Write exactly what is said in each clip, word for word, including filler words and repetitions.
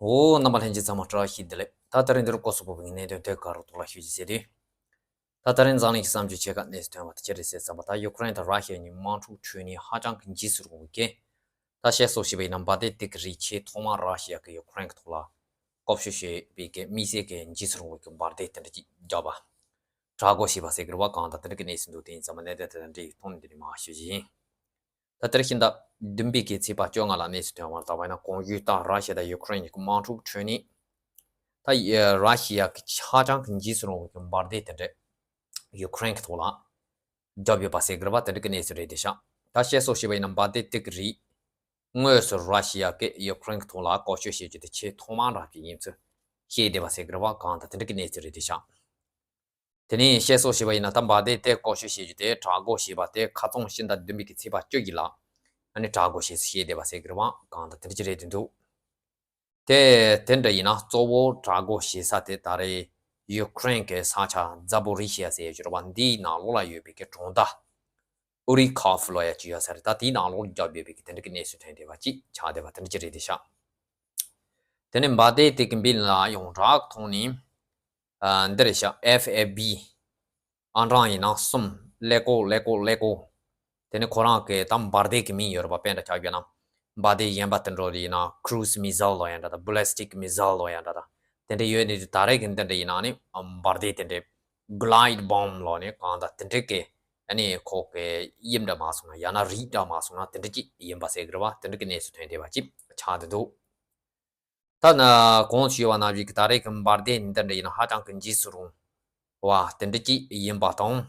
འོ། རྣམ་པ་ལྷན་རྒྱས་ཚང་མ་བཀྲ་ཤིས་བདེ་ལེགས། ད་ད་རིང་འདིར་སྐོར་སོགས་པོ་བའི་གནད་དོན་དེ་ག་རུ་ཐོག་ལ་ཞུ་རྒྱུ་ཟེར་དུས། ད་ད་རིང་འཛམ་གླིང་གི་བསམ་བརྗོད་ཆེ་ཁག་གནས་སུ་ཐོན་པ་དེ་ཅི་རེད་ཟེར་བསམ་པ། ད་ཡུ་ཀེ་རེན་དང་ར་ཤི་ཡ་གཉིས་དམག་འཁྲུག་འཕྲོད་ནས་ཧ་ཅང་གི་འཇིགས་སུ་རུང་བའི་གི། ད་བཤད་སྲོལ་ཞིག་པ་ཡིན་ན་འབར་མདེལ་དེ་གི་རིགས་ཆེས་ཐོག་མར་ར་ཤི་ཡ་གི་ཡུ་ཀེ་རེན་གི་ཐོག་ལ་བཀོལ་སྤྱོད་བྱས་པའི་གི་དམིགས་བསལ་གི་འཇིགས་སུ་རུང་བའི་གི་འབར་མདེལ་དེ་འདྲ་ཅིག་བརྒྱབ་པ། དྲག་རྒོལ་བྱས་པ་ཟེར་གི་རེད་བ། གང་དང་དེ་འདྲ་གི་གནས་སུ་འདུག་དེ་ཡིན་ཙང་མ་གནད་དོན་དེ་དང་འབྲེལ་བའི་ཐོག་ནས་འདི་ནས་མར་ཞུ་རྒྱུ་ཡིན། ད་དེ་རིང་ཕྱི་ཟླ་བདུན་པའི་གི་ཚེས་པ་བཅོ་ལྔ་ལ་གནས་སུ་ཐོན་པ་ལྟ་བ་ཡིན་ན། གོང་ཞུས་ལྟར་ར་ཤི་ཡ་དང་ཡུ་ཀེ་རེན་གཉིས་ཀྱི་དམག་འཁྲུག་འཕྲོད་ནས། ད་ཡ་ར་ཤི་ཡ་གི་ཧ་ཅང་གི་འཇིགས་སུ་རུང་བའི་གི་འབར་མདེལ་དེ་འདྲ་ཡུ་ཀེ་རེན་གི་ཐོག་ལ་བརྒྱབ་ཡོད་པ་ཟེར་གི་རེད་བ། དེ་འདྲ་གི་གནས་ཚུལ་རེད་དེ་ཤག་ད་བཤད་སྲོལ་ཞིག་པ་ཡིན་ན་འབར་མདེལ་དེ་གི་རིགས་དངོས་སུ་ར་ཤི་ཡ་གིས་ཡུ་ཀེ་རེན་གི་ཐོག་ལ་བཀོལ་སྤྱོད་བྱེད་རྒྱུ་དེ་ཆེས་ཐོག་མ་འདྲ་ཅིག་ཡིན་ཚུལ་བཤད་བསྡད་པ་ཟེར་གི་རེད་བ། གང་དང་དེ་འདྲ་གི་གནས་ཚུལ་རེད་དེ་ཤག་དེ་ནས་བཤད་སྲོལ་ཞིག་པ་ཡིན་ན། ད་འབར་མདེལ་དེ་བཀོལ་སྤྱོད་བྱེད་རྒྱུ་དེ་དྲག་རྒོལ་བྱས་པ་དེ་ཁ་རྩང་ཕྱི་ཟླ་བདུན་པའི་གི་ཚེས་པ་བཅུ་བཞི་ལ་ཨ་ནི་དྲག་རྒོལ་བྱས་སུ་བྱས་བསྡད་པ་ཟེར་གི་རེད་བ། གང་དང་དེ་འདྲ་ཅིག་རེད་དེ་འདུག་དེ་དེ་འདྲ་ཡིན་ན་གཙོ་བོ་དྲག་རྒོལ་བྱེད་ས་དེ་ད་རེས་ཡུ་ཀེ་རེན་གི་ས་ཆ་ཛ་པོ་རི་ཤི་ཡ་ཟེར་ཡ་ཅིག་ཡོད་རེད་བ། འདིའི་ནང་ལོགས་ལ་ཡོད་པའི་གི་གྲོང་རྡལ་ཨུ་རི་ཁོབ་ལབ་ཡ་ཅིག་ཡོད་ས་རེད། ད་དེའི་ནང་ལོགས་ལ་བརྒྱབ་ཡོད་པའི་གི་དེ་འདྲ་གི་གནས་ཚུལ་ཐོན་བསྡད་པ་ཅིག་ཆགས་བསྡད་པ་དེ་འདྲ་ཅིག་རེད་དེ་ཤག་དེ་ནས་འབར་མདེལ་དེ་གི་མདུན་ལ་ཡོངས་གྲགས་ཐོག་ནས། ཨ། འདི་རེད་ཤག་ཨེཕ་ཨེཕ་བི། ཨང་གྲངས་ཡིན་ན་གསུམ། ཀླད་ཀོར་ཀླད་ཀོར་ཀླད་ཀོར། དེ་ནས་ཁོ་རང་གི་ད་འབར་མདེལ་གི་མིང་ཡོད་རེད་པ། དཔེ་འདྲ་ཆགས་ཡོད་ན། འབར་མདེལ་གཞན་པ་དེ་འདྲ་ཡིན་ན་ཀུ་རུ་སི་མི་སེལ་ལབ་ཡ་འདྲ་དང་། བྷ་ལེ་སི་ཊིག་མི་སེལ་ལབ་ཡ་འདྲ་དང་། དེ་འདྲ་ཡོད་ནི་ད་རེས་གི་འདི་འདྲ་ཡིན་ན་ནི་འབར་མདེལ་དེ་འདྲ་གི་ལའིཊ་བྷོམ་ལབ་ནི་གང་ལྟར་དེ་འདྲ་གི་ཨ་ནི་ཁོ་གི་དབྱིབས་འདྲ་མ་སོང་ན། ཡང་ན་རིགས་འདྲ་མ་སོང་ན་དེ་འདྲ་ཅིག་ཡིན་པ་ཟེར་གི་རེད་བ། དེ་འདྲ་གི་གནས་ཚུལ་ཐོན་བསྡད་པ་ཅིག་ཆགས་བསྡད་འདུག་ད་ན་གོང་ཞུས་པ་ནང་བཞིན་གྱི་ད་རེས་ཀྱི་འབར་མདེལ་འདི་འདྲ་ཡིན་ན་ཧ་ཅང་གི་འཇིགས་སུ་རུང་བ་དེ་འདྲ་ཅིག་ཡིན་པ་དང་།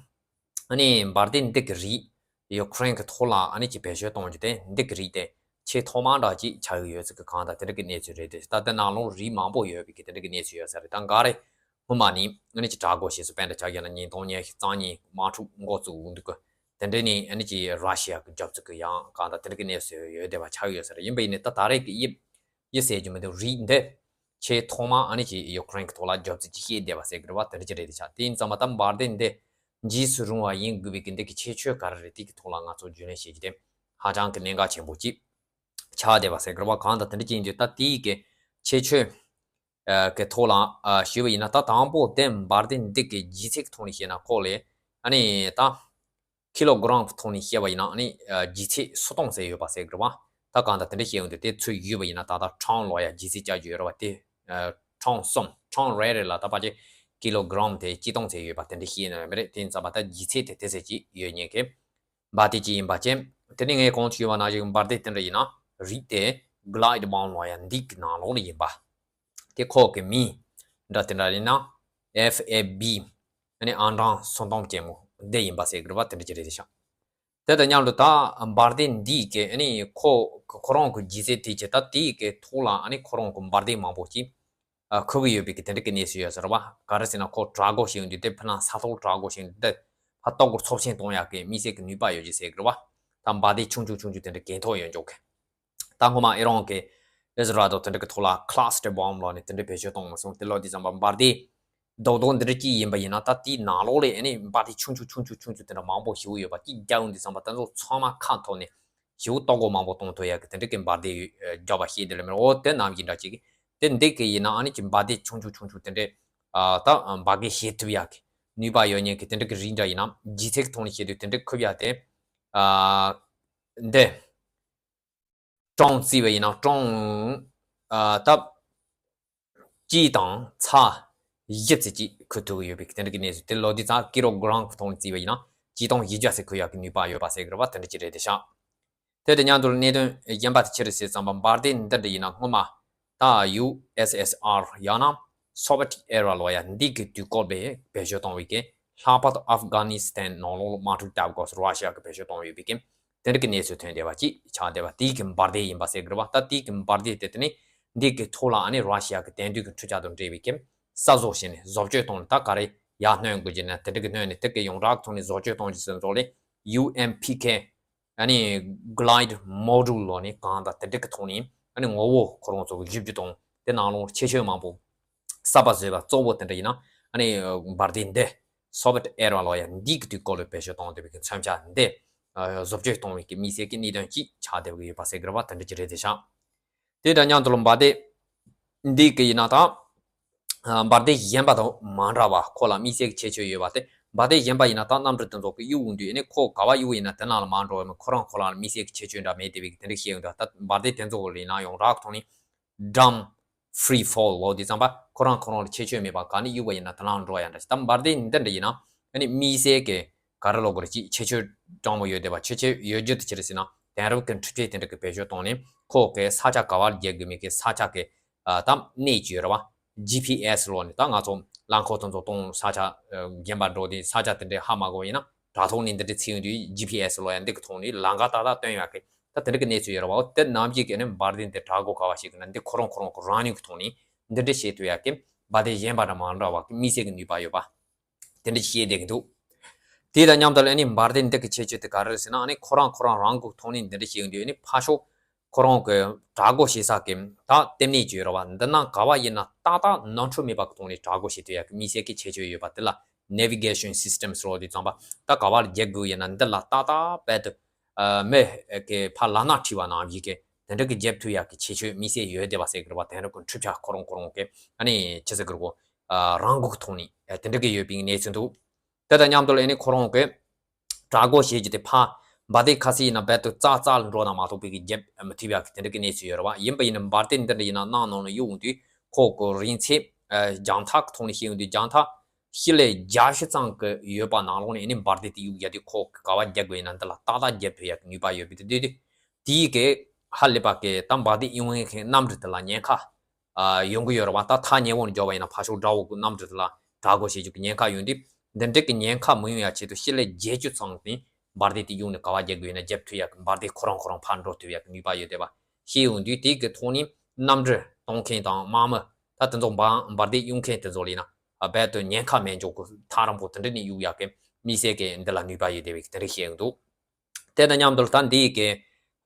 ཨ་ནི་འབར་མདེལ་འདི་གི་རིགས་ཡུ་ཀེ་རེན་གྱི་ཐོག་ལ་ཨ་ནི་ཅིག་བེད་སྤྱོད་གཏོང་རྒྱུ་དེ་འདི་གི་རིགས་དེ་ཆེས་ཐོག་མ་འདྲ་ཅིག་ཆགས་ཀྱི་ཡོད་ཚུལ་གྱི་གང་ལྟར་དེ་འདྲ་གི་གནས་ཚུལ་རེད་དེ། ད་ལྟ་ནང་ལོགས་རིགས་མང་པོ་ཡོད་པའི་གི་དེ་འདྲ་གི་གནས་ཚུལ་ཡོད་ས་རེད། ད་འགའ་རེ་སྔོན་མ་ནས་ཨ་ནི་ཅིག་དྲག་རྒོལ་བྱས་སུ་དཔེ་འདྲ་ཆགས་ཡོད་ན། ཉིས་སྟོང་ཉི་ཤུ་རྩ་གཉིས་དམག་འཁྲུག་འགོ་བཙུགས་འདུག་གི། དེ་འདྲ་ནས་ཨ་ནི་ཅིག་ར་ཤི་ཡ་གི་རྒྱབ་རྩིས་གི་ཡང་གང་ལྟར་དེ་འདྲ་གི་གནས་ཚུལ་ཡོད་བསྡད་པ་ཆགས་ཡོད་ས་རེད། ཡིན་པ་ཡིན་ནའི་ད་ད་རེས་ཀྱི་དབྱིབས་དབྱིབས་ཟེར་རྒྱུ་མི་འདུག་རིགས་འདི་ཆེས་ཐོག་མ་ཨ་ནི་ཅིག་ཡུ་ཀེ་རེན་གྱི་ཐོག་ལ་རྒྱབ་རྩིས་ཅིག་བྱས་བསྡད་པ་ཟེར་གི་རེད་བ། དེ་འདྲ་ཅིག་རེད་དེ་ཤག་དེ་ཡིན་ཙང་མ་ད་འབར་མདེལ་འདི་འཇིགས་སུ་རུང་བ་ཡིན་དགོས་པའི་གི་འདི་གི་ཁྱད་ཆོས་ག་རེ་རེད། དེ་གི་ཐོག་ལ་ང་ཚོ་རྒྱུས་ལོན་བྱེད་རྒྱུ་དེ་ཧ་ཅང་གི་གནད་འགག་ཆེན་པོ་ཅིག་ཆགས་བསྡད་པ་ཟེར་གི་རེད་བ། གང་ལྟར་དེ་འདྲ་ཅིག་ཡིན་དུས་ད་དེའི་གི་ཁྱད་ཆོས་ཨ་གི་ཐོག་ལ་ཨ་ཞུས་པ་ཡིན་ན། ད་དང་པོ་དེ་འབར་མདེལ་འདི་གི་ལྗིད་ཚད་ཀྱི་ཐོག་ནས་བཤད་ན་ཁོ་ལས་ཨ་ནི་ད་ཀི་ལོ་གྲམ་གྱི་ཐོག་ནས་བཤད་པ་ཡིན་ན་ཨ་ནི་ཨ་ལྗིད་ཚད་སུམ་སྟོང་ཙམ་ཡོད་པ་ཟེར་གི་རེད་བ། ད་གང་ལྟར་དེ་འདྲ་བཤད་ཡོང་དུས་དེ་ཚོད་ཡོད་པ་ཡིན་ན་ད་ལྟ་ཊོན་ལབ་ཡ་ལྗིད་ཚད་བཅའ་རྒྱུ་ཡོད་རེད་བ། དེ་ཨ་ཊོན་གསུམ། ཊོན་རེ་རེ་ལ་ད་ཕལ་ཆེར་ཀི་ལོ་གྲམ་དེ་གཅིག་སྟོང་ཙམ་ཡོད་པ་དེ་འདྲ་བཤད་ཡོང་ཡོད་མ་རེད། དེ་ཡིན་ཙང་མ་ད་ལྗིད་ཚད་དེ་དེ་ཙམ་ཅིག་ཡོད་མཁན་གྱི་འབར་མདེལ་ཅིག་ཡིན་པ་བྱས། དེ་ནས་ངས་གོང་དུ་ཞུས་པ་ནང་བཞིན་འབར་མདེལ་དེ་འདྲ་ཡིན་ན་རིགས་དེ་གླའིཌ་བྷོམ་ལབ་ཡ་འདི་གི་ནང་ལོགས་ལ་ཡིན་པ། དེ་ཁོ་གི་མིང་འདྲ་དེ་འདྲ་ཡིན་ན་ཨེཕ་ཨེཕ་བི། ཨ་ནི་ཨང་གྲངས་སུམ་སྟོང་ཅན་མོ་འདི་ཡིན་པ་ཟེར་གི་རེད་བ། དེ་འདྲ་ཅིག་རེད་དེ་ཤག་དེ་དང་མཉམ་དུ་ད་འབར་མདེལ་འདི་གི་ཨ་ནི་ཁོ་ཁོ་རང་གི་ལྗིད་ཚད་དེ་བྱས། ད་དེ་གི་ཐོག་ལ་ཨ་ནི་ཁོ་རང་གི་འབར་མདེལ་མང་པོ་ཅིག་ཨ་འཁུར་གི་ཡོད་པའི་གི་དེ་འདྲ་གི་གནས་ཚུལ་ཡོད་ས་རེད་བ། ག་རེ་ཟེར་ན་ཁོ་དྲག་རྒོལ་བྱེད་ཡོང་དུས་དེ་ཕར་ལ་ས་ཐོག་དྲག་རྒོལ་བྱེད་ཡོང་དུས་དེ་ཕར་ལྟོ་གོས་ཚབས་ཆེན་གཏོང་ཡག་གི་དམིགས་བསལ་གི་ནུས་པ་ཡོད་ཀྱི་ཟེར་གི་རེད་བ། ད་འབར་མདེལ་ཆུང་ཆུང་ཆུང་ཆུང་དེ་འདྲ་གྱེན་ཐོག་ཡོང་འཇོག་གི། ད་སྔོན་མ་ཨི་རན་གྱི་ཨི་སི་རལ་དང་དེ་འདྲ་གི་ཐོག་ལ་ཀ་ལ་སི་ཊར་བྷོམ་ལབ་ནས་དེ་འདྲ་བེད་སྤྱོད་གཏོང་མ་སོང་། དེ་ལོ་དེ་ཙམ་པ་འབར་མདེལ་རྡོག་རྡོག་འདི་འདྲ་གཅིག་ཡིན་པ་ཡིན་ན། ད་དེའི་ནང་ལོགས་ལ་ཨ་ནི་འབར་མདེལ་ཆུང་ཆུང་ཆུང་ཆུང་ཆུང་ཆུང་དེ་འདྲ་མང་པོ་ཞེ་པོ་ཡོད་པ་གཅིག་རྒྱག་ཡོང་དུས་ཙམ་པ་དེ་ཚོ་ཚང་མ་ཁ་ཐོག་ནས་ཞེ་པོ་ལྟོ་གོས་མང་པོ་གཏོང་ཐུབ་ཡག་གི་དེ་འདྲ་གི་འབར་མདེལ་ཡོད་རྒྱག་པ་ཤེས་དེ་ལ་མི་རོ། དེ་ནམ་ཡིན་འདྲ་ཅིག་གི་དེ་འདི་གི་ཡིན་ན་ཨ་ནི་ཅིག་འབར་མདེལ་ཆུང་ཆུང་ཆུང་ཆུང་དེ་འདྲ་ཨ་ད་འབར་གས་བྱེད་ཐུབ་ཡག་གི་ནུས་པ་ཡོད་མཁན་གྱི་དེ་འདྲ་གི་རིགས་འདྲ་ཡིན་ན། ལྗིད་ཚད་ཀྱི་ཐོག་ནས་བཤད་དུས་དེ་འདྲ་འཁུར་ཡག་དེ་ཨ་འདི། ཀྲོང་བརྩིས་པ་ཡིན་ན་ཀྲོང་ཨ་ད་གཅིག་དང་ཚེག་བཞི་ཙམ་ཅིག་འཁུར་ཐུབ་ཀྱི་ཡོད་པའི་དེ་འདྲ་གི་གནས་ཚུལ། དེ་ལོ་དུས་ཙང་ཀི་ལོ་གྲམ་གྱི་ཐོག་ནས་བརྩིས་པ་ཡིན་ན་གཅིག་སྟོང་བཞི་བརྒྱ་ཙམ་འཁུར་ཡག་གི་ནུས་པ་ཡོད་པ་ཟེར་གི་རེད་བ། དེ་འདྲ་ཅིག་རེད་དེ་ཤག་དེ་དང་མཉམ་དུ་གནད་དོན་གཞན་པ་དེ་ཅི་རེད་ཟེར་ཙམ་པ། འབར་མདེལ་འདི་འདྲ་ཡིན་ན་སྔོན་མ་ད་ཡུ་ཨེས་ཨེས་ཨར་ཡང་ན་སོ་བེ་ཡེཊ་ཨེ་ར་ལབ་ཡ་འདི་གི་དུས་སྐབས་ལ་བེད་སྤྱོད་གཏོང་བའི་གི་ལྷག་པར་དུ་ཨབ་གྷ་ནི་སི་ཐན་ནང་ལོགས་ལ་དམག་འཁྲུག་བརྒྱབ་སྐབས་སུ་ར་ཤི་ཡ་གི་བེད་སྤྱོད་གཏོང་ཡོད་པའི་གི་དེ་འདྲ་གི་གནས་ཚུལ་ཐོན་བསྡད་པ་ཅིག་ཆགས་བསྡད་པ། དེའི་གི་འབར་མདེལ་ཡིན་པ་ཟེར་གི་རེད་བ། ད་དེའི་གི་འབར་མདེལ་དེ་དེ་ནི་འདི་གི་ཐོག་ལ་ཨ་ནི་ར་ཤི་ཡ་གི་དེང་དུས་ཀྱི་འཕྲུལ་ཆས་དང་འབྲེལ་བའི་གི་གསར་བཟོ་བྱས་ནས་བཟོ་བཅོས་གཏོང་ནས། ད་ག་རེ་ཡར་སྣོན་དགོས་ཀྱི་ན་དེ་འདྲ་གི་སྣོན་ནས། དེ་གི་ཡོངས་གྲགས་ཐོག་ནས་བཟོ་བཅོས་གཏོང་རྒྱུ་ཟེར་ཚོགས་ལས་ཡུ་ཨེམ་པི་ཁེ། ཨ་ནི་གླའིཌ་མོ་ཌུལ་ལབ་ནས་གང་དང་དེ་འདྲ་གི་ཐོག་ནས་ཨ་ནི་ངོ་བོ་ཁོ་རང་ཚོ་གི་བཞུ་རྒྱུ་དང་། དེ་ནང་ལོགས་ཁྱད་ཆོས་མང་པོ་གསར་པ་བཟོས་པ། གཙོ་བོ་དེ་འདྲ་ཡིན་ན་ཨ་ནི་འབར་མདེལ་འདི་སོ་བེ་ཡེཊ་ཨེ་ར་ལབ་ཡ་འདི་གི་དུས་སྐབས་ལ་བེད་སྤྱོད་གཏོང་བསྡད་པའི་གི་མཚོན་ཆ་འདི་བཟོ་བཅོས་གཏོང་བའི་གི་དམིགས་བསལ་གི་གནད་དོན་ཅིག་ཆགས་བསྡད་པ་ཡོད་པ་ཟེར་གི་རེད་བ། དེ་འདྲ་ཅིག་རེད་དེ་ཤག་དེ་དང་མཉམ་དུ་ལ་འབར་མདེལ་ འདི་གི་ཡིན་ན་ད། འབར་མདེལ་གཞན་པ་དང་མ་འདྲ་བ་ཁོ་ལ་དམིགས་བསལ་གྱི་ཁྱད་ཆོས་ཡོད་པ་སྟེ། འབར་མདེལ་གཞན་པ་ཡིན་ན་ད་གནམ་གྲུ་དེ་ཚོ་གི་གཡུག་འོང་དུས་ཨ་ནི་ཁོ་ག་བ་གཡུག་ཡིན་ན་དེ་ནང་ལ་མ་འགྲོ་བའི་ཁོ་རང་ཁོ་རང་ལ་དམིགས་བསལ་གྱི་ཁྱད་ཆོས་འདྲ་མེད་དེ་བས་དེ་འདྲ་བཤད་ཡོང་དུས་ད་འབར་མདེལ་དེ་ཚོ་གི་ཡིན་ན་ཡང་རག་ཐོག་ནས་ཌམ་ཕི་རི་ཕོལ་ལོ་དེ་ཙམ་པ་ཁོ་རང་ཁོ་རང་ལ་ཁྱད་ཆོས་མེད་པ་ག་ནས་གཡུག་པ་ཡིན་ན་དེ་ནང་འགྲོ་ཡ་འདྲ་ཞིག་ད་འབར་མདེལ་འདི་འདྲ་ཡིན་ན་ཨ་ནི་དམིགས་བསལ་གྱི་ག་རེ་ལབ་དགོས་རེད། ཅིག་ཁྱད་ཆོས་དྲང་མོ་ཡོད་བསྡད་པ། ཁྱད་ཆོས་ཡོད་རྒྱུ་དེ་ཅི་རེད་ཟེར་ན་དེང་རབས་ཀྱི་འཕྲུལ་ཆས་དེ་འདྲ་གི་བེད་སྤྱོད་བཏང་ནས་ཁོ་གི་ས་ཆ་ག་བ་ལ་རྒྱག་དགོས་མེད་གི་ས་ཆ་གི་ཨ་ད་གནས་ཀྱི་ཡོད་རེད་བ། ཇི་ཕི་ཨེ་སི་ལོག་ནས་ད་ང་ཚོ་རླངས་འཁོར་དེ་ཚོ་གཏོང་ས་ཆ་ཨ་རྒན་པ་འགྲོ་དུས་ས་ཆ་དེ་འདྲའི་ཧ་མ་གོ་བ་ཡིན་ན་དྲ་ཐོག་ནས་འདི་འདྲ་ཚིག་ཡོང་དུས་ཇི་ཕི་ཨེ་སི་ལོག་ཡ་འདི་གི་ཐོག་ནས་ལམ་ཁ་ཏག་ཏག་སྟོན་ཡག་གི་ད་དེ་འདྲ་གི་གནས་ཚུལ་ཡོད་རེད་བ། འོ་དེ་ནམ་རྒྱུན་གི་ནི་འབར་མདེལ་འདི་དྲག་གོ་ག་བ་ཞིག་གི་ན་འདི་ཁོ་རང་ཁོ་རང་གི་རང་ནུས་ཀྱི་ཐོག་ནས་འདི་འདྲ་བྱེད་ཐུབ་ཡག་གི་འབར་མདེལ་གཞན་པ་འདྲ་མ་འདྲ་བ་གི་དམིགས་བསལ་གྱི་ནུས་པ་ཡོད་པ། དེ་འདྲ་ཞིག་བཤད་བསྡད་ཀྱི་འདུག་དེ་དང་མཉམ་དུ་ལ་ཨ་ནི་འབར་མདེལ་འདི་གི་ཁྱད་ཆོས་དེ་ག་རེ་རེད་ཟེར་ན་ཨ་ནི་ཁོ་རང་ཁོ་རང་རང་གི་ཐོག་ནས་འདི་འདྲ་བཤད་ཡོང་དུས་ཨ་ནི་ཕར་ཕྱོགས་ཁོ་རང་གི་དྲག་གོ་བྱེད་ས་གི་ད་ལྟེམ་གནས་ཀྱི་ཡོད་རེད་བ། འདི་ན་ག་བ་ཡིན་ན་ཏག་ཏག་ནོར་འཁྲུལ་མེད་པ་གི་ཐོག་ནས་དྲག་གོ་བྱེད་ཐུབ་ཡག་གི་དམིགས་བསལ་གྱི་ཁྱད་ཆོས་ཡོད་པ་དེ་ལ་navigation systems ལབ་དུས་ཙམ་པ་ད་ག་བ་ལ་རྒྱག་དགོས་ཡིན་ན་འདི་ལ་ཏག་ཏག་རྦད་དེ་ཨ་མི་གི་ཕར་ལག་ན་ཁྲིད་པ་ནང་བཞིན་གི་དེ་འདྲ་གི་རྒྱབ་མཐུད་ཡག་གི་ཁྱད་ཆོས་དམིགས་བསལ་ཡོད་བསྡད་པ་ཟེར་གི་རེད་བ། དེང་རབས་ཀྱི་འཕྲུལ་ཆས་ཁོ་རང་ཁོ་རང་གི་ཨ་ནི་ཆི་ཟེར་གི་རེད་གོ་ཨ་རང་འགུལ་གྱི་ཐོག་ནས་ཨ་དེ་འདྲ་གི་ཡོད་པའི་གནས་ཚུལ་འདུག་དེ་དང་མཉམ་དུ་ལ་ཨ་ནི་ཁོ་རང་གི་དྲག་གོ་བྱེད་རྒྱུ་དེ་ཕར་འབར་མདེལ་ཁ་ཤས་ཡིན་ན་རྦད་དེ་རྩ་རྩ་ལ་འགྲོ་ན་མ་གཏོགས་པའི་གི་རྒྱབ་མི་ཐུབ་ཡག་གི་དེ་འདྲ་གི་གནས་ཚུལ་ཡོད་རེད་བ། ཡིན་པ་ཡིན་ན་འབར་མདེལ་འདི་འདྲ་ཡིན་ན་ནང་ནང་ལ་གཡུག་འོང་དུས་ཁོ་གི་རིང་ཚད་ཨ་རྒྱང་ཐག་གི་ཐོག་ནས་བཤད་ཡོང་དུས་རྒྱང་ཐག་ཕྱེད་ཀླད་བརྒྱད་ཅུ་ཙམ་གི་ཡོད་པ་ནང་ལོགས་ནས་ཨ་ནི་འབར་མདེལ་དེ་གཡུག་ཡ་དེ་ཁོ་གི་ག་བ་རྒྱག་དགོས་ཡིན་ན་འདི་ལ་ཏག་ཏག་རྒྱབ་ཐུབ་ཡག་གི་ནུས་པ་ཡོད་པའི་དེ་དུས་དེ་དེའི་གི་ཧ་ལས་པ་གི་ད་འབར་མདེལ་གཡུག་མཁན་གི་གནམ་གྲུ་དེ་ལ་ཉེན་ཁ་ཨ་ཡོང་གི་ཡོད་རེད་བ། ད་ཐག་ཉེ་བོ་ནས་འཇོག་པ་ཡིན་ན་ཕར་ཕྱོགས་དགྲ་བོ་གི་གནམ་གྲུ་དེ་ལ་དྲག་གོ་བྱེད་རྒྱུ་གི་ཉེན་ཁ་ཡོང་དུས་འདི་འདྲ་གི་ཉེན་ཁ་མི་ཡོང་ཡ་ཆེད་དུ་ཕྱེད་ཀླད་བརྒྱད་ཅུ་ཙམ་དེ་འབར་མདེལ་དེ་གཡུག་ནས་ག་བ་རྒྱག་དགོས་ཡིན་ན་རྒྱབ་ཐུབ་ཡག་གི་འབར་མདེལ་ཁོ་རང་ཁོ་རང་ཕར་འགྲོ་ཐུབ་ཡག་གི་ནུས་པ་ཡོད་བསྡད་པ་ཤེས་ཡོང་དུས་དེ་གི་ཐོག་ནས་གནམ་གྲུ་གཏོང་མཁན་དང་དམག་མི་ད་དེ་ཚོ་འབར་འབར་མདེལ་གཡུག་མཁན་དེ་ཚོ་ལ་ཡིན་ན་རྦད་དེ་ཉེན་ཁ་མེད་འཇོག་གི་ཐག་རིང་པོ་དེ་འདྲ་ནས་གཡུག་ཡག་གི་དམིགས་བསལ་གི་འདི་ལ་ནུས་པ་ཡོད་བསྡད་པའི་དེ་འདྲ་བཤད་ཡོང་འདུག་དེ་དང་མཉམ་དུ་ད་འདི་གི་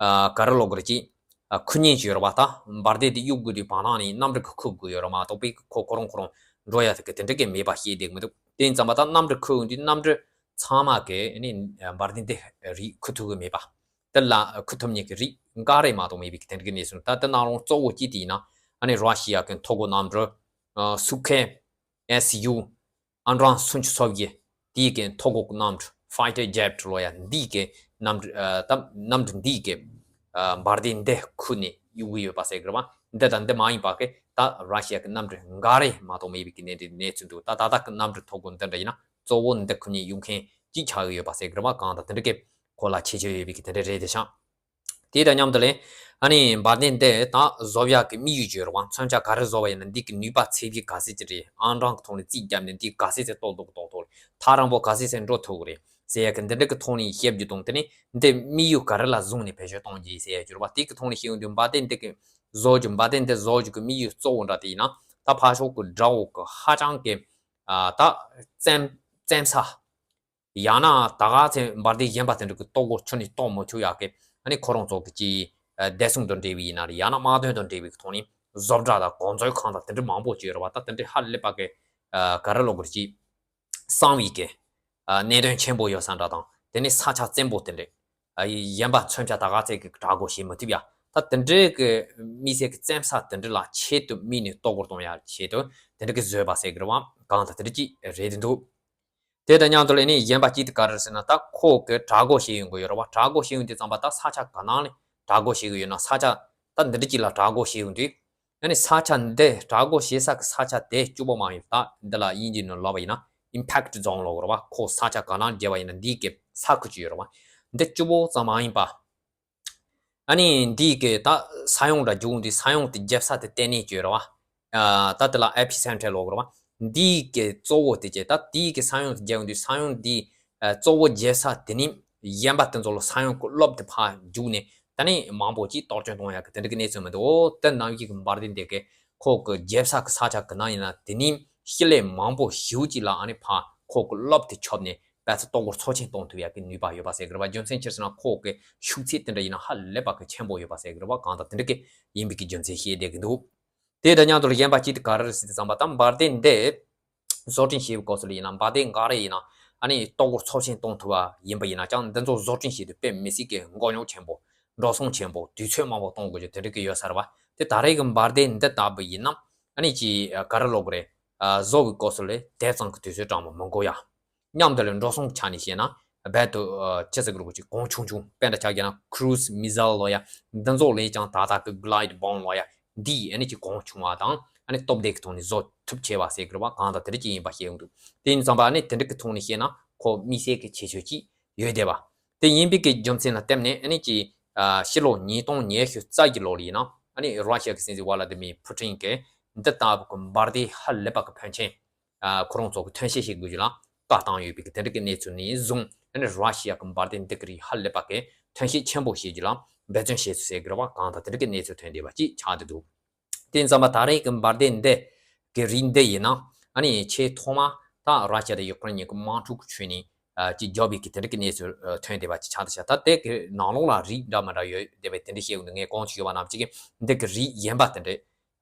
ཨ་ག་རེ་ལབ་དགོས་རེད་ཅིག་ཨ་ཁུ་ཉན་ཅིག་ཡོད་རེད་བ། ད་འབར་མདེལ་དེ་གཡུག་དགོས་དུས་བར་སྣང་ནས་གནམ་གྲུ་གི་ཁུར་དགོས་ཡོད་རེད་མ་གཏོགས་པའི་ཁོ་ཁོ་རང་ཁོ་རང་འགྲོ་ཡ་དེ་གི་དེ་འདྲ་གི་མེད་པ་ཤེས་བསྡད་ཀྱི་མི་འདུག་དེ་ཡིན་ཙམ་པ་ད་གནམ་གྲུ་ཁུར་ཡོང་དུས་གནམ་གྲུ་ཚང་མ་གི་ཨ་ནི་འབར་མདེལ་དེ་རིགས་ཁུར་ཐུབ་ཀྱི་མེད་པ། དེ་ལ་ཁུར་ཐུབ་མཁན་གྱི་རིགས་འགའ་རེ་མ་གཏོགས་མེད་པའི་དེ་འདྲ་གི་གནས་ཚུལ། ད་དེ་ནང་ལོགས་གཙོ་བོ་གཅིག་དེ་ཡིན་ན་ཨ་ནི་ར་ཤི་ཡ་གི་མཐོ་སྒོ་གནམ་གྲུ་ཨ་སུ་ཁེ་ཨེ་སི་ཡུ། ཨན་ཌྲང་སུན་ཆུ་ཚོགས་ཀྱི་དེའི་གི་མཐོ་སྒོ་གི་གནམ་གྲུ་ཕའི་ཊར་ཇེཊ་ལོ་ཡ་འདིའི་གི་གནམ་གྲུ་ཨ་ད་གནམ་གྲུ་འདིའི་གི་ཨ་འབར་མདེལ་འདི་ཁུར་ནས་གཡུག་གི་ཡོད་པ་ཟེར་གི་རེད་བ། འདི་དང་འདི་མ་ཡིན་པ་གི་ད་ར་ཤི་ཡ་གི་གནམ་གྲུ་འགའ་རེ་མ་གཏོགས་མེད་པའི་གི་གནས་འདི་གནས་ཚུལ་འདུག་ད་ད་ལྟ་གི་གནམ་གྲུ་མཐོ་སྒོ་འདི་འདྲ་ཡིན་ན་གཙོ་བོ་འདི་ཁུར་ནས་གཡུག་མཁན་གཅིག་ཆགས་ཀྱི་ཡོད་པ་ཟེར་གི་རེད་བ། གང་ལྟར་དེ་འདྲ་གི་ཁོ་ལ་ཁྱད་ཆོས་ཡོད་པའི་གི་དེ་འདྲ་རེད་དེ་ཤག་དེ་དང་མཉམ་དུ་ལས་ཨ་ནི་འབར་མདེལ་འདི་ད་བཟོ་ཡག་གི་དམིགས་ཡུལ་ཅིག་ཡོད་རེད་བ། མཚོན་ཆ་ག་རེ་བཟོ་བ་ཡིན་ན་འདི་གི་ནུས་པ་ཚད་གཞི་ག་ཚད་ཅིག་རེད། ཨང་གྲངས་ཀྱི་ཐོག་ནས་རྩིས་བརྒྱབ་ནས་འདི་ག་ཚད་ཚད་གཏོང་ཐུབ་གི་གཏོང་ཐུབ་རེད། ཐག་རིང་པོ་ག་ཚད་ཚད་འགྲོ་ཐུབ་གི་རེད་ཟེར་ཡག་གི་འདི་འདྲ་གི་ཐོག་ནས་བཤད་རྒྱུ་དང་དེ་ནས་འདི་དམིགས་ཡུལ་ག་རེ་ལ་བཟུང་ནས་བེད་སྤྱོད་གཏོང་རྒྱུ་ཡིན་ཟེར་ཡག་ཅིག་ཡོད་རེད་བ། དེ་གི་ཐོག་ནས་བཤད་ཡོང་དུས་འབར་མདེལ་འདི་གི་བཟོ་རྒྱུ་འབར་མདེལ་འདི་བཟོ་རྒྱུ་གི་དམིགས་ཡུལ་གཙོ་བོ་འདྲ་དེ་ཡིན་ན་ད་ཕར་ཕྱོགས་གི་དགྲ་བོ་གི་ཧ་ཅང་གི་ཨ་ད་བཙན་བཙན་ས། ཡང་ན་ད་ག་ཚོད་འབར་མདེལ་གཞན་པ་དེ་འདྲ་གི་གཏོར་རྒོལ་ཁྱོན་ནས་གཏོང་མི་ཆོག་ཡག་གི་ཨ་ནི་ཁོ་རང་ཚོ་གི་ཅིག་བདེ་སྲུང་དང་འབྲེལ་བའི་ཡིན་ན་རེད། ཡང་ན་དམག་དོན་དང་འབྲེལ་བའི་ཐོག་ནས་བཟོ་གྲྭ་དང་གོ་མཛོད་ཁང་དང་དེ་འདྲ་མང་པོ་ཅིག་ཡོད་རེད་བ། ད་དེ་འདྲ་ཧ་ལས་པ་གི་ཨ་ག་རེ་ལབ་དགོས་རེད་ཅིག་གསང་བའི་གི་ཨ་གནད་དོན་ཆེན་པོ་ཡོད་ས་འདྲ་དང་དེ་ནས་ས་ཆ་བཙན་པོ་དེ་འདྲ་ཨ་གཞན་པ་མཚོན་ཆ་ད་ག་ཚོད་གི་དྲག་རྒོལ་བྱེད་མི་ཐུབ་ཡ། ད་དེ་འདྲ་གི་དམིགས་བསལ་གི་བཙན་ས་དེ་འདྲ་ལ་ཆེད་དུ་དམིགས་ནས་གཏོར་རྒོལ་གཏོང་ཡ་ཆེད་དུ་དེ་འདྲ་གི་བཟོས་པ་ཟེར་གི་རེད་བ། གང་ལྟར་དེ་འདྲ་ཅིག་རེད་དེ་འདུག་དེ་དང་མཉམ་དུ་ལ་ནི་གཞན་པ་གཅིག་དེ་ག་རེ་ཟེར་ན་ད་ཁོ་གི་དྲག་རྒོལ་བྱེད་ཡོང་གི་ཡོད་རེད་བ། དྲག་རྒོལ་བྱེད་ཡོང་དུས་ཙམ་པ་ད་ས་ཆ་ག་ནང་ལ་དྲག་རྒོལ་བྱེད་གི་ཡོད་ན་ས་ཆ་ད་འདི་འདྲ་གཅིག་ལ་དྲག་རྒོལ་བྱེད་ཡོང་དུས་ཨ་ནི་ས་ཆ་འདི་དྲག་རྒོལ་བྱེད་ས་གི་ས་ཆ་དེ་གཅིག་པོ་མ་ཡིན་པ་ད་འདི་ལ་དབྱིན་ཇིའི་ནང་ལབ་པ་ཡིན་ན་ཨིམ་ཕེག་ཊི་ཛོན་ལབ་དགོས་རེད་བ། ཁོ་ས་ཆ་ག་ནང་བརྒྱབ་པ་ཡིན་ན་འདིའི་གི་ས་ཁུལ་གཅིག་ཡོད་རེད་བ། འདི་གཅིག་པོ་ཙམ་མ་ཡིན་པ། ཨ་ནི་འདིའི་གི་ད་ས་ཡོམ་འདྲ་བྱུང་དུས་ས་ཡོམ་དེ་བརྒྱབ་ས་དེ་ལྟེ་གནས་ཅིག་ཡོད་རེད་བ། ཨ་ད་དེ་ལ་ཨེ་པི་སེན་ཊར་ལབ་དགོས་རེད་བ། འདིའི་གི་གཙོ་བོ་དེ་ཅིག་ད་དེའི་གི་ས་ཡོམ་དེ་བརྒྱབ་དུས་ས་ཡོམ་འདི་ཨ་གཙོ་བོ་བརྒྱབ་ས་དེ་ནི་གཞན་པ་དེ་ཚོ་ལ་ས་ཡོམ་གི་རླབས་དེ་ཕར་རྒྱུག་ནས་ད་ནི་མང་པོ་ཅིག་གཏོར་སྐྱོན་གཏོང་ཡག་གི་དེ་འདྲ་གི་གནས་ཚུལ་མི་འདུག་འོ་དེ་ནམ་ཞིག་གི་འབར་མདེལ་འདི་གི་ཁོ་གི་བརྒྱབ་ས་གི་ས་ཆ་གི་ནང་ཡིན་ན་དེ་ནི་ཕྱེད་ཀླད་མང་པོ་ཞེ་པོ་ཅིག་ལ་ཨ་ནི་ཕར་ཁོ་གི་རླབས་དེ་ཁྱབ་ནས་པད་ཚལ་གཏོར་རྒོལ་ཚབས་ཆེན་གཏོང་ཐུབ་ཡག་གི་ནུས་པ་ཡོད་པ་ཟེར་གི་རེད་བ། རྒྱུ་མཚན་ཅི་ཟེར་ན་ཁོ་གི་ཤུགས་ཚད་དེ་འདྲ་ཡིན་ན་ཧ་ལས་པ་གི་ཆེན་པོ་ཡོད་པ་ཟེར་གི་རེད་བ། གང་ལྟར་དེ་འདྲ་གི་ཡིན་པའི་གི་རྒྱུ་མཚན་བཤད་བསྡད་གི་འདུག་དེ་དང་མཉམ་དུ་གཞན་པ་གཅིག་དེ་ག་རེ་རེད་ཟེར་དུས་ཙམ་པ་ད་འབར་མདེལ་འདི་བཟོ་སྐྲུན་བྱེད་པའི་སྐབས་སུ་ལ་ཡིན་ན་འབར་མདེལ་འགའ་རེ་ཡིན་ན་ཨ་ནི་གཏོར་རྒོལ་ཚབས་ཆེན་གཏོང་ཐུབ་པ་ཡིན་པ་ཡིན་ན་ཀྱང་འདི་ཚོ་བཟོ་སྐྲུན་བྱེད་དུས་དཔེ་མི་སྲིད་ཀྱི་མགོ་རྙོག་ཆེན་པོ་འགྲོ་སོང་ཆེན་པོ་དུས་ཚོད་མང་པོ་གཏོང་དགོས་རྒྱུ་དེ་འདྲ་གི་ཡོད་ས་རེད་བ། དེ་ད་རེས་ཀྱི་འབར་མདེལ་འདི་ལྟ་བུ་ཡིན་ན་ ཨ་ནི་ཅི་ག་རེ་ལབ་དགོས་རེད། བཟོ་བའི་སྐབས་སུ་ལས་དེབ་ཚང་གི་དུས་ཚོད་གྲངས་མང་མི་དགོས་ཡ། མཉམ་དུ་ལ་འགྲོ་སོང་ཆ་ནས་བཤད་ན་རྦད་དེ་ཅི་ཟེར་དགོས་རེད། ཅིག་གོང་ཆུང་ཆུང་དཔེར་ན་ཆ་བཞག་ན་cruise missile ལབ་ཡ། འདི་ཚོ་ལས་ཀྱང་ད་ལྟ་གི་glide bomb ལབ་ཡ། འདི་ཨ་ནི་ཅིག་གོང་ཆུང་བ་དང་ཨ་ནི་སྟོབས་ལྡན་གྱི་ཐོག་ནས་བཟོ་ཐུབ་ཆེ་བ་ཟེར་དགོས་རེད་པ། གང་ལྟར་དེ་འདྲ་ཅིག་ཡིན་པ་བཤད་ཡོང་འདུག་དེ་ཡིན་ཙང་པ་ཨ་ནི་དེ་འདྲ་གི་ཐོག་ནས་བཤད་ན་ཁོ་དམིགས་བསལ་གྱི་ཁྱད་ཆོས་ཅིག་ཡོད་བསྡད་པ། དེ་ཡིན་པའི་གི་རྒྱུ་མཚན་ལ་བརྟེན་ནས་ཨ་ནི་ཅིག་ཕྱི་ལོ་ཉིས་སྟོང་ཉི་ཤུ་རྩ་བཞི་ལོ་ལ་ཡིན་ན་ཨ་ནི་ར་ཤི་ཡ་གི་སྲིད་འཛིན་ཝ་ལ་དི་མིར་ཕུ་ཊིན་གྱིས་འདི་ལྟ་བུ་གི་འབར་མདེལ་ཧ་ལས་པ་གི་ཕོན་ཆེན་ཁོ་རང་ཚོ་གི་ཐོན་སྐྱེད་བྱེད་དགོས་རྒྱུ་ལ་བཀའ་བཏང་ཡོད་པའི་གི་དེ་འདྲ་གི་གནས་ཚུལ་ནས་བཟུང་ཨ་ནི་ར་ཤི་ཡ་གི་འབར་མདེལ་འདི་གི་རིགས་ཧ་ལས་པ་གི་ཐོན་སྐྱེད་ཆེན་པོ་བྱེད་རྒྱུ་ལ་འབད་བརྩོན་བྱེད་ཚུལ་ཟེར་དགོས་རེད་པ། གང་ལྟར་དེ་འདྲ་གི་གནས་ཚུལ་ཐོན་བསྡད་པ་ཅིག་ཆགས་བསྡད་འདུག་དེ་ཙམ་པ་ད་རེས་ཀྱི་འབར་མདེལ་འདི་གི་རིགས་འདི་ཡིན་ན་ཨ་ནི་ཆེས་ཐོག་མ་ད་ར་ཤི་ཡ་དང་ཡུ་ཀེ་རེན་གཉིས་ཀྱི་དམག་འཁྲུག་གི་ཁྲོད་ནས་ཅིག་བརྒྱབ་པའི་གི་དེ་འདྲ་གི་གནས་ཚུལ་ཐོན་བསྡད་པ་ཅིག་ཆགས་བསྡད་ཤག་ད་དེ་གི་ནང་ལོགས་ལ་རིགས་འདྲ་མི་འདྲ་ཡོད་བསྡད་པའི་དེ་འདྲ་བཤད་ཡོང་དུས་ངས་གོང་དུ་ཞུས་པ་ནང་བཞིན་གྱི་འདི་གི་རིགས་ཡིན་པ་དེ་འདྲ་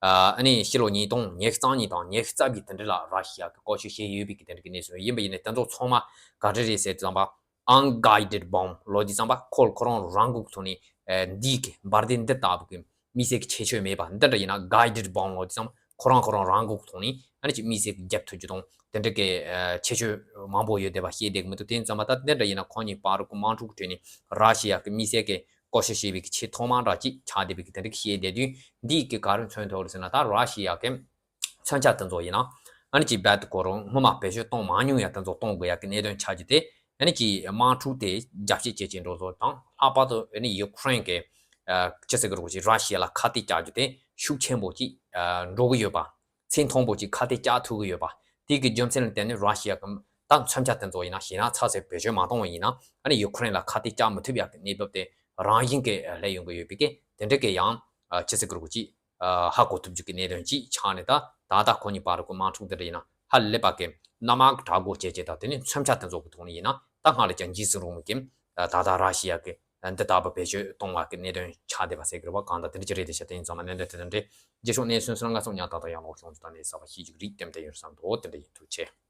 ཨ་ནི་ཕྱི་ལོ་ཉིས་སྟོང་ཉི་ཤུ་རྩ་གཉིས་དང་ཉི་ཤུ་རྩ་བཞི་དེ་འདྲ་ལ་ར་ཤི་ཡ་གི་བཀོལ་སྤྱོད་བྱས་ཡོད་པའི་གི་དེ་འདྲ་གི་གནས་ཚུལ་ཡིན་པ་ཡིན་ནའི་དེ་ཚོ་ཚང་མ་ག་འདྲ་རེད་ཟེར་དུས་ཙམ་པ། Unguided bomb ལབ་དུས་ཙམ་པ་ཁོ་ཁོ་རང་རང་འགུལ་ཐོག་ནས་འདི་གི་འབར་མདེལ་འདི་ལྟ་བུ་གི་དམིགས་བསལ་གྱི་ཁྱད་ཆོས་མེད་པ་འདི་འདྲ་ཡིན་ན་guided bomb ལབ་དུས་ཙམ་པ་ཁོ་རང་ཁོ་རང་རང་འགུལ་ཐོག་ནས་ཨ་ནི་ཅིག་དམིགས་བསལ་གྱི་རྒྱབ་ཐུབ་རྒྱུ་དང་དེ་འདྲ་གི་ཁྱད་ཆོས་མང་པོ་ཡོད་བསྡད་པ་བཤད་བསྡད་ཀྱི་མི་འདུག་དེ་ཙམ་པ་ད་འདི་འདྲ་ཡིན་ན་ཁོང་གཉིས་བར་གྱི་དམག་འཁྲུག་གི་ཁྲོད་ནས་ར་ཤི་ཡ་གི་དམིགས་བསལ་གྱི་བཀོལ་སྤྱོད་བྱས་པའི་གི་ཆེས་ཐོག་མ་འདྲ་ཅིག་ཆགས་བསྡད་པའི་གི་དེ་འདྲ་གི་བཤད་བསྡད་དུས་འདིས་གི་ག་རེ་མཚོན་ཐུབ་རེད་ཟེར་ན་ད་ར་ཤི་ཡ་གི་མཚོན་ཆ་དེ་ཚོ་ཡིན་ན་ཨ་ནི་ཅིག་རྦད་དེ་ཁོ་རང་སྔོན་མ་བེད་སྤྱོད་གཏོང་མ་མྱོང་ཡ་དེ་ཚོ་གཏོང་དགོས་ཡ་གི་གནད་དོན་ཆགས་རྒྱུ་དེ་ཨ་ནི་ཅིག་དམག་འཁྲུག་དེ་རྒྱབ་བཤིག་བྱེད་ཀྱི་འགྲོ་ཚུལ་དང་ལྷག་པར་དུ་ཨ་ནི་ཡུ་ཀེ་རེན་གྱི་ཅི་ཟེར་གི་རེད་ཅིག་ར་ཤི་ཡ་ལ་ཁ་གཏད་བཅག་རྒྱུ་དེ་ཤུགས་ཆེན་པོ་ཅིག་འགྲོ་གི་ཡོད་པ། ཚད་མཐོན་པོ་ཅིག་ཁ་གཏད་བཅག་ཐུབ་ཀྱི་ཡོད་པ། དེ་གི་རྒྱུ་མཚན་ལ་བརྟེན་ནས་ར་ཤི་ཡ་གི་ད་མཚོན་ཆ་དེ་ཚོ་ཡིན་ན་ཞེ་དྲག་ཚ་ཚད་བེད་སྤྱོད་མ་གཏོང་བ་ཡིན་ན་ཨ་ནི་ཡུ་ཀེ་རེན་ལ་ཁ་གཏད་བཅག་མི་ཐུབ་ཡ་གི་གནས་བབ་དེ་རང་བཞིན་གྱིས་སླེབས་ཡོང་གི་ཡོད་པའི་གི་དེ་འདྲ་གི་ཡང་ཅི་ཟེར་གི་རེད་ཅིག་ཧ་གོ་ཐུབ་རྒྱུ་གི་གནད་དོན་ཅིག་ཆགས་ནས་ད་ད་ལྟ་ཁོ་གཉིས་བར་གྱི་དམག་འཁྲུག་འདི་འདྲ་ཡིན་ན་ཧ་ལས་པ་གི་གནམ་དམག་གི་དྲག་རྒོལ་བྱེད་ཆེད་དང་དེ་ནས་མཚོན་ཆ་དེ་ཚོ་གི་ཐོག་ནས་ཡིན་ན་ད་སྔར་ལས་ཀྱང་འཇིགས་སུ་རུང་བའི་གི་ད་ལྟ་ར་ཤི་ཡ་གི་འདི་ལྟ་བུ་བེད་སྤྱོད་གཏོང་བ་གི་གནད་དོན་ཆགས་བསྡད་པ་ཟེར་གི་རེད་པ། གང་ལྟར་དེ་འདྲ་ཅིག་རེད་དེ་ཤ་དེ་ཡིན་ཙང་མ་གནད་དོན་དེ་འདྲ་རེད། རྗེས་ཕྱོགས་གནས་ཚུལ་སོགས་ལ་ང་ཚོ་ཉག་ཏག་ཏག་ཡང་ལོག་ཤོང་ཅིག་དང་གནས་ས་བ་ཤེས་ཅིག་རིགས་དེ་འདྲ་ཡོད་བསམ་འདུག་དེ་འདྲ་ཡིན། ཐུགས་རྗེ་ཆེ།